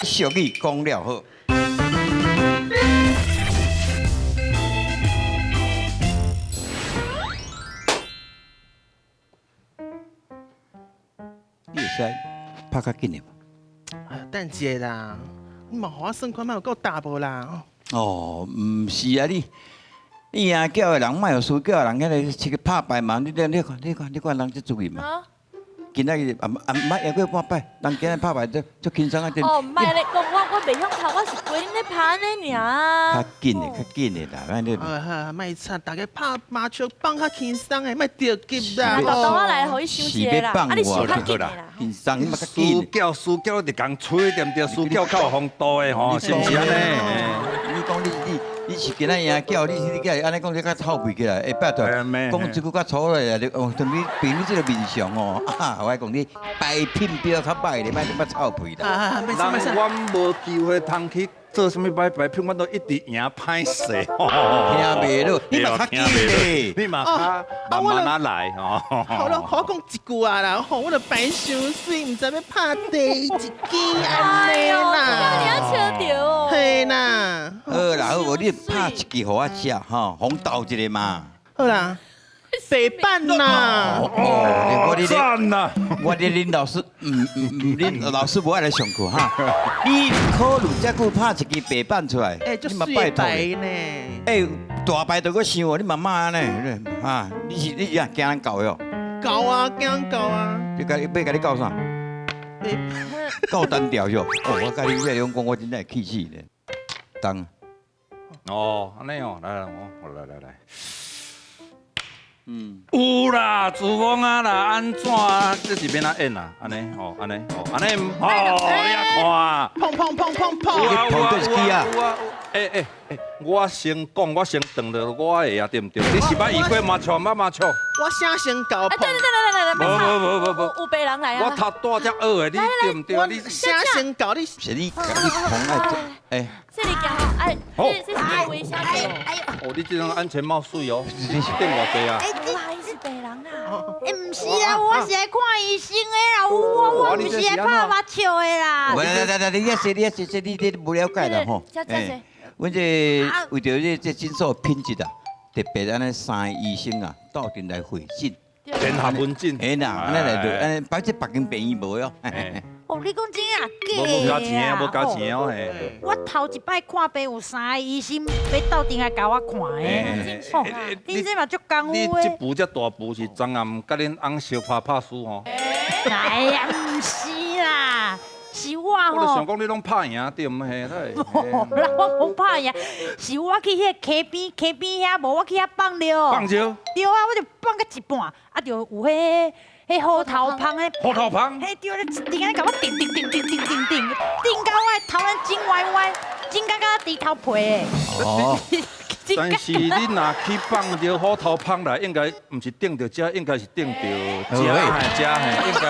俗語講了好。你會使拍較緊的無？哎呀，等一下啦，你嘛予我算看覓有夠大無啦？哦，毋是啊，你贏轎的人，莫予輸轎的人，彼个這個拍牌嘛，你看你看你看人這注意嘛。今仔日啊啊，毋捌贏過半擺，人今日拍牌足足輕鬆啊！哦，毋愛你講我，我袂曉拍，我是規日咧拍按呢爾。較緊的，較緊的啦，咱你。啊，莫吵，大家拍麻將放較輕鬆的，莫著急啦。豆豆仔來，予伊想一下啦，啊，你想較緊的啦。輕鬆，你嘛較緊。輸轎輸轎就共吹對毋對？輸轎較有風度的吼，是毋是按呢？你講你。你是今仔贏轎，你你按呢講，你較臭屁起來，會拜託，講一句較粗的啦，你哦，對你憑你這個面相哦，啊，我講你擺品比較歹咧，莫這麼臭屁啦。人阮無機會通去做啥物擺擺品，阮都一直贏歹勢。聽袂落，你嘛較緊咧，你嘛較慢慢仔來吼。好了，我講一句啊啦，吼，我著白傷媠，毋知欲拍第一支按呢啦。你啊笑著哦。嘿啦。好啦，好無你拍一支予我食吼，予鬥一下嘛。好啦，白板啦。哦，我你讚啦！我你恁老師，恁老師無愛來上課哈。你考慮這久拍一支白板出來，欸，你嘛拜託呢。欸，大牌都閣想哦，你嘛莫按呢，哈？你是啊，驚人教的哦？教啊，驚教啊。你共欲共你教啥？教單調喲。哦，我共你這樣講，我真正會氣死呢。當。哦，按呢哦，來來，我來來來。嗯，有啦，自風啊啦，按怎啊？這是欲按怎演啊？按呢，哦，按呢，哦，按呢，哦，你也看，砰砰砰砰砰，有啊有啊有啊，欸欸欸，我先講，我先斷了我的啊，對毋對？你是捌遇過麻將，捌麻將？我聲先交碰。等等等等等等，無無無無無，有別人來啊！我頭大才學的，你對毋對？你聲先交你，是你你碰愛，欸，這裡行吼，哎，這是哪位聲？哎呦，哦，你這種安全帽媠哦，你是頂偌濟啊？哇，伊是白人啦！欸，毋是啦，我是來看醫生的啦，我毋是來拍麻將的啦。來來來，你遐說，你遐說，你你無了解啦吼。阮這為著這診所品質啊，特別按呢三个醫生啊，鬥陣來會診，聯合門診。嘿啦，按呢來做，按呢擺這別間病院無喲。哦，你講真啊假？無加錢啊，無加錢哦嘿。我頭一擺看病有三个醫生欲鬥陣來共我看的。哦，你這嘛足功夫的。你這步這大步是昨暗佮恁翁相拍拍輸吼？哎呀，毋是啦，是我吼。我就想講你攏拍贏對毋嘿？無啦，我無拍贏，是我去彼個溪邊，溪邊遐無，我去遐放尿。放尿？對啊，我就放到一半，啊，就有彼個。彼虎頭蜂的，虎頭蜂，嘿對，一定按呢共我叮叮叮叮叮叮叮，叮到我的頭按整歪歪，整甲敢豬頭皮的。哦，但是你若去放著虎頭蜂來，應該毋是叮著這，應該是叮著這嘿這嘿，應該。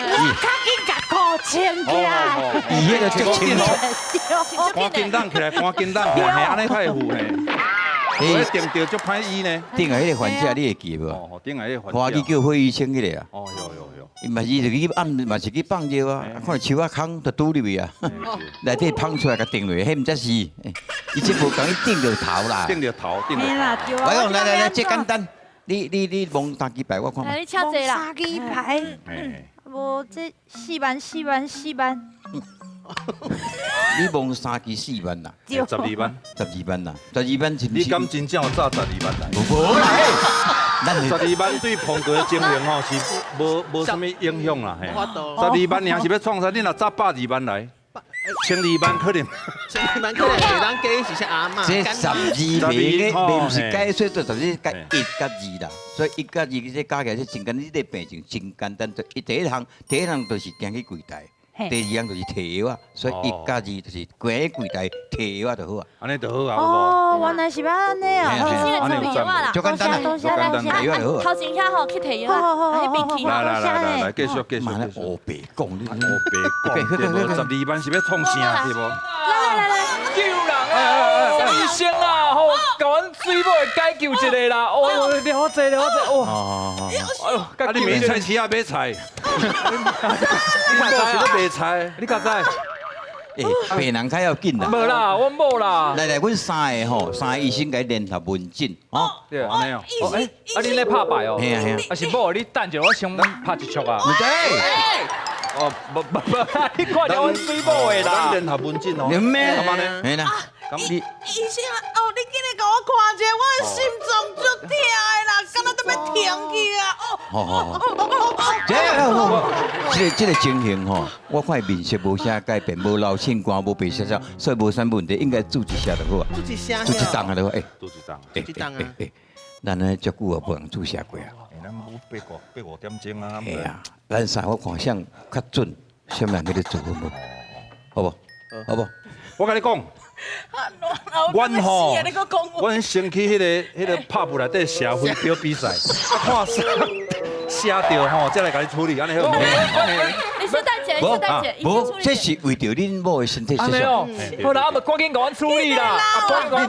我較緊共褲穿起來。伊彼個足清楚。趕緊攏起來，趕緊攏起來，嘿，按呢較會赴嘿。我叮著足歹醫呢。頂下彼個患者你會記無？哦，頂下彼個患者。華語叫霍醫生彼個啊。哦，有有有。伊嘛是伊就去按，嘛是去放尿啊，看著樹仔空就拄入去啊，內底芳出來共釘落，彼毋才是，伊這無共伊釘著頭啦。釘著頭，釘著頭。我講來來來，這簡單，你摸三支牌我看。來，你請坐啦。三支牌，無這四萬四萬四萬。你摸三支四萬啦，十二萬，十二萬啦，十二萬是。你敢真正有詐十二萬來？無啦，十二萬對碰過的情形吼是無啥物影響啦，嘿。十二萬爾是欲創啥？你若詐百二萬來，千二萬可能，千二萬可能袂當加是啥阿嬤。這十二萬，毋是解說做十二加一佮二啦，所以一佮二這加起來這真簡單，你這病情真簡單。就第一項就是行去櫃台。第二項就是提藥啊，所以一加二就是行去櫃台提藥就好啊。按呢就好啊。哦，原來是按呢哦。醫生提藥啦，足簡單啦，足簡單，提藥就好啊。頭前遐吼去提藥啊，彼邊去。來來來來來，繼續繼續繼續。烏白講你，烏白講，對無？十二萬是欲創啥對無？來來來來，救人啊！醫生啊，吼，共阮水某的解救一下啦！哦，了濟了濟，哇！哎呦，啊，你沒菜市仔買菜，你到時都賣菜，你敢知？欸，病人較要緊啦。無啦，阮某啦。來來，阮三个吼，三个醫生共聯合問診，吼。對。按呢哦。哦，欸，啊，恁咧拍牌哦？嘿啊嘿啊。啊是某，你等者，我先拍一束啊。毋對。哦，無無無，你看著阮水某的啦。咱聯合問診哦。你咩？幹嘛呢？嘿啦。咁你醫生啊，哦，你今日共我看者，我的心臟足疼的啦，敢若都欲停去啊！哦，好好好。這個情形吼，我看面色無啥改變，無流擤汗，無白色色，所以無啥問題，應該注一下就好啊。注一下。注一針啊就好，欸。注一針。注一針啊。欸，咱呢足久啊，無人注射過啊。欸，咱有8、5、8、5點鐘啊。嘿啊，咱三個看誰較準，啥物人去咧做好無？好無？好無？我共你講，阮吼，阮先去彼個 pub 內底射飛鏢比賽，看誰射著吼，才來共你處理，按呢好無？你先等者，你先等者，無，這是為著恁某的身體設想。好啦，啊，咪趕緊共阮處理啦！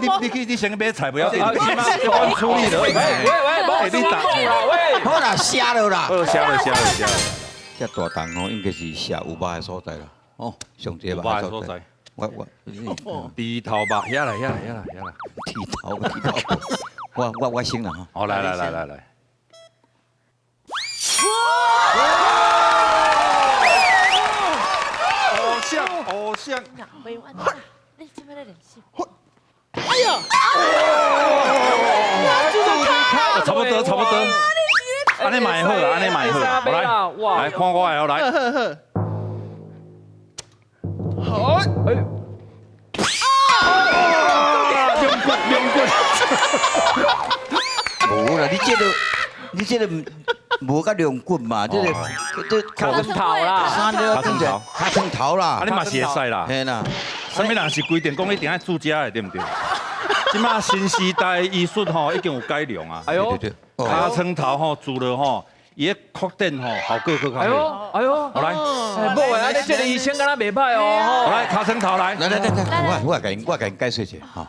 你你去你先去買菜，不要緊，阮處理了。喂喂，無你打啦喂！好啦，射了啦。好，射了射了射了。這大筒吼，應該是射有肉的所在啦。哦，上濟肉的所在。我豬頭肉，遐來遐來遐來遐來，豬頭豬頭，我先啦。好，來來來來來。偶像偶像。你這擺咧練習？哎呦！差不多差不多。按呢嘛會好，按呢嘛會好。來來看我的，來。好，哎，兩骨兩骨。無啦，你這個無甲龍骨嘛，這個這跤蹀頭啦，跤蹀頭，跤蹀頭啦，啊，你嘛是會使啦。嘿啦，啥物人是規定講一定愛注遮的，對毋對？這馬新時代醫術吼已經有改良啊。哎喲，跤蹀頭吼注了吼，伊的擴展吼效果閣較好。哎喲，哎喲，好來，某的，啊，你這個醫生敢若袂歹哦。好來，跤蹀頭來。來來來，我共𪜶解釋一下吼，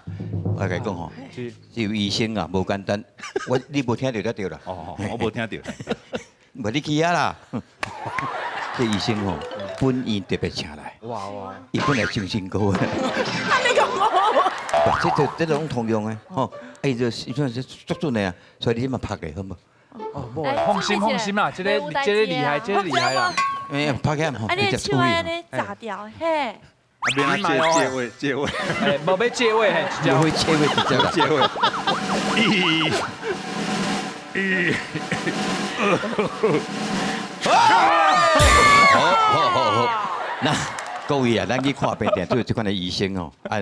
我共你講吼，這醫生啊，無簡單，我你無聽著才對啦。哦，我無聽著。無你去遐啦。這醫生吼，本院特別請來。哇哇！伊本來精神高的。按呢講無？這攏通用的吼，伊就伊算是足準的啊，所以你這馬拍的好無？哦，放心放心啦，這個厲害，這個厲害啦。哎，拍起來吼，啊，你的手按呢炸掉嘿。啊，免借位借位，哎，無欲借位嘿，無欲借位直接借位。一、一、二，好好好好，那各位啊，咱去看病定都有這款的醫生哦，啊，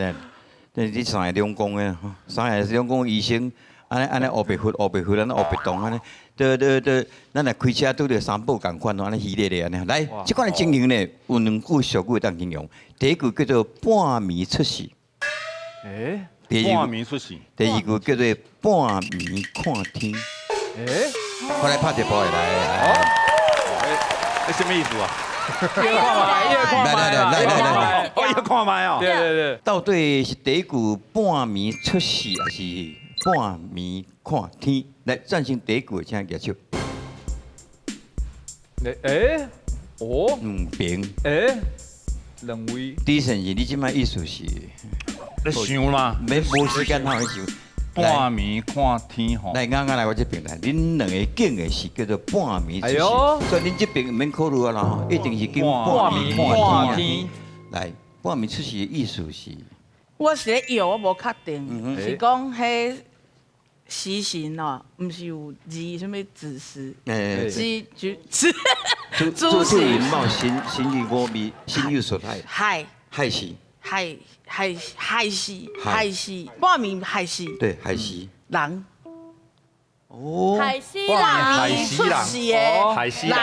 你三个兩公的，三个兩公醫生。按呢按呢烏白佛烏白佛，按呢烏白動按呢，對對對，咱若開車拄著三寶仝款哦，按呢虛咧咧按呢。來，這款的情形呢，有兩句俗語會當形容。第一句叫做半暝出世，欸，半暝出世。第二句叫做半暝看天。欸，我來拍一波來。欸，什麼意思啊？來來來來來來，哦，要看覓哦。對對對。到底是第一句半暝出世，還是半暝看天？來，贊成第一句的請舉手。欸，哦，兩邊。欸，兩位。李先生，你這擺意思是？咧想啦，沒無時間通去想。半暝看天吼。來，啱啱來我這邊來，恁兩個揀的是叫做半暝出世，所以恁這邊毋免考慮啊啦吼，一定是揀半暝看天。來，半暝出世的意思是？我是咧搖，我無確定，是講彼時辰哦，毋是有字啥物子時，子就子子子寅卯申申酉戌未申酉戌亥，亥亥时，亥亥亥时亥时半暝亥时，對亥時人，哦，害死人，害死人，害死人，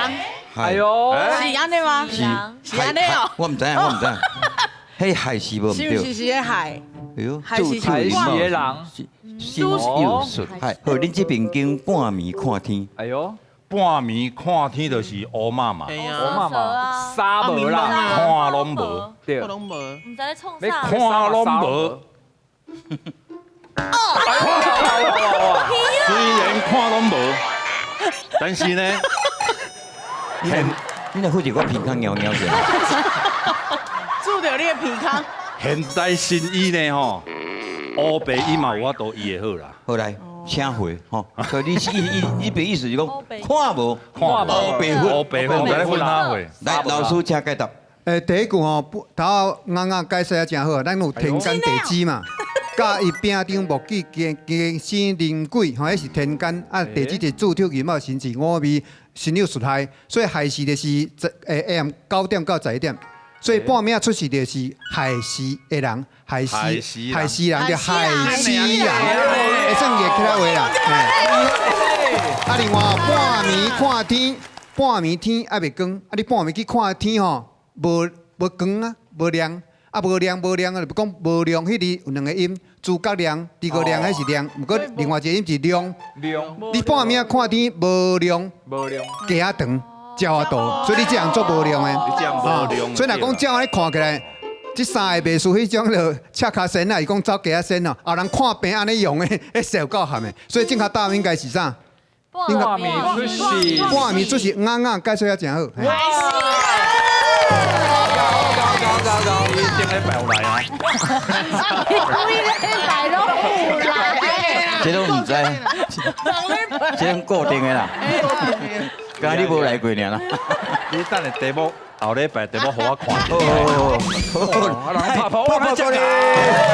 哎喲，是按呢嗎？是是按呢哦，我毋知影，我毋知影，彼害死無毋對，是毋是是彼害？哎喲，害死害死的人，申酉戌亥，好，恁這邊揀半暝看天，哎喲，半暝看天就是烏嘛嘛，烏嘛嘛，啥無啦，看攏無，對，看攏無，毋知咧創啥，看攏無。雖然看攏無，但是呢，你若負責我鼻孔咬咬者。注拄著你的鼻孔。現代神醫呢吼，烏白醫嘛有法度醫會好啦。好來，請回吼。所以你是伊伊伊意思是講看無看無烏白粉，烏白粉，來分哪會？來，老師請解答。第一句吼，頭啱啱解釋得真好，咱有天干地支嘛，佮伊丙丁戊己庚庚辛壬癸，吼，彼是天干，啊地支是子丑寅卯申巳午未申酉戌亥，所以亥時就是下暗9點到11點，所以半暝出世就是亥時的人，亥時亥時人就亥死人，會算熱起來話啦。啊，另外半暝看天，半暝天猶未光，啊你半暝去看天吼，無無光啊，無亮，啊無亮無亮啊，就講無亮，彼字有兩個音，諸葛亮，諸葛亮彼是亮，毋過另外一個音是亮。亮。你半暝看天無亮，無亮，雞仔長，鳥仔肚，所以你這樣做無亮的。你這樣無亮。所以若講照按呢看起來，這三个袂輸彼種就赤跤仙啊，伊講走雞仔仙哦，啊人看病按呢用的，彼勢有夠合的。所以正確答案應該是啥？半暝出世，半暝出世，啱啱解釋得真好。你頂禮拜有來啊？規禮拜攏有來。這攏毋知，這攏固定的啦。敢若你無來過爾啦。你等下題目後禮拜題目予我看。好，好，拍拍我來。